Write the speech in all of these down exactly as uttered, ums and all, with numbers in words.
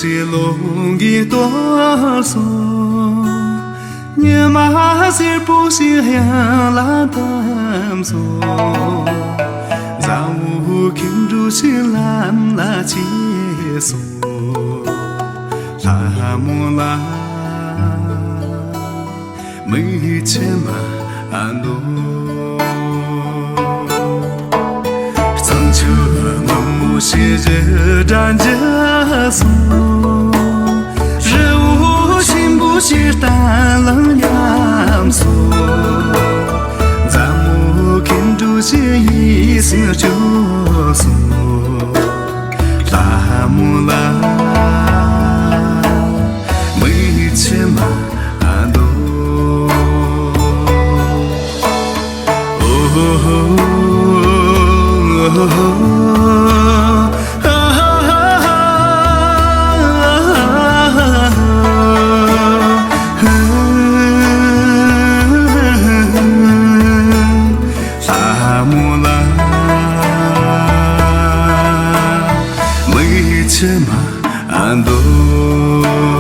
ཞེས་ལོ་འགའི་གཏོར་སོང་། ཉི་མ་སེར་པོ་ཞིག་གཡང་ལ་བསྡམས་སོང་། མཛའ་བོ་མཁན་སྤྲུལ་ཞིག་ལམ་ལ་ཆས་སོང་། ལྷ་མོ་ལ། མིག་མཆི་མ་འདོར། གཙང་ཆུ་སྔོན་མོ་ཞིག་རི་བྲག་འཇིབས་སོང་། རི་བོ་ཆེན་པོ་ཞིག་གཏན་ལ་ཉམས་སོང་། མཛའ་མོ་མཁན་སྤྲུལ་ཞིག་ཡིད་སེམས་སྐྱོ་སོང་། ལྷ་མོ་ལ། མིག་མཆི་མ་འདོར། ལྷ་མོ་ལ། མིག་མཆི་མ་འདོར།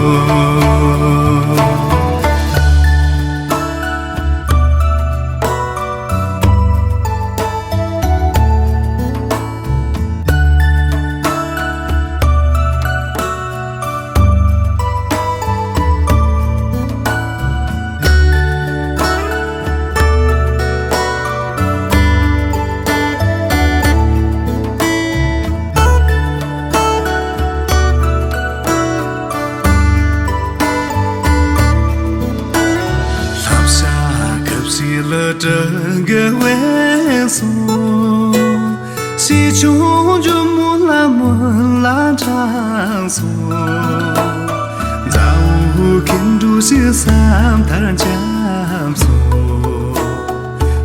ལྷ་བྱ་གབ་ཞིག་ལ་གྲི་གུ་བས་སོང་། ཞེ་ཆུང་ཇོ་མོ་ལ་མོ་ལ་འཕྲད་སོང་། མཛའ་བོ་མཁན་སྤྲུལ་ཞིག་བསམ་ཐར་འཁྱམས་སོང་།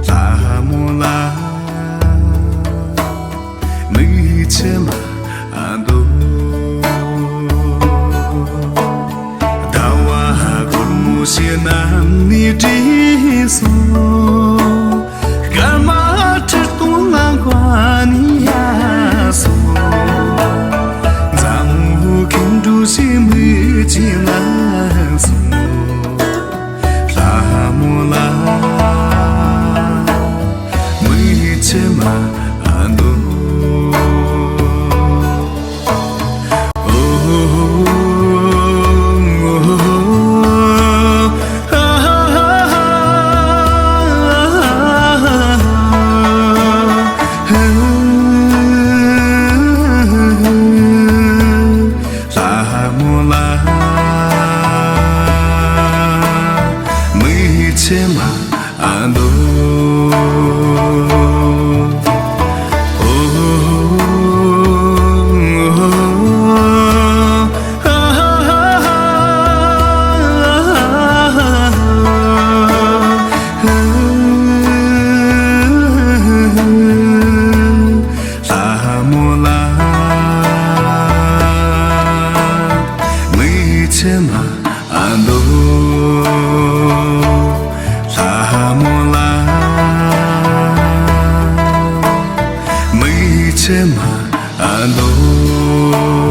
ལྷ་མོ་ལ། མིག་མཆི་མ་འདོར། ཟླ་བ་སྒོར་མོ་ཞིག་གནམ་ནས་བྲིས་སོང་། སྐར་མ་ཁྲི་སྟོང་ལ་མགོ་ནས་ཡལ་སོང་། མཛའ་མོ་མཁན་སྤྲུལ་ཞིག་མིག་གིས་ལངས་སོང་། ལྷ་མོ་ལ། མིག་མཆི་མ་འདོར། ལྷ་མོ་ལ། མིག་མཆི་མ་འདོར། ལྷ་མོ་ལ། མིག་མཆི་མ་འདོར། ལྷ་མོ་ལ། མིག་མཆི་མ་འདོར།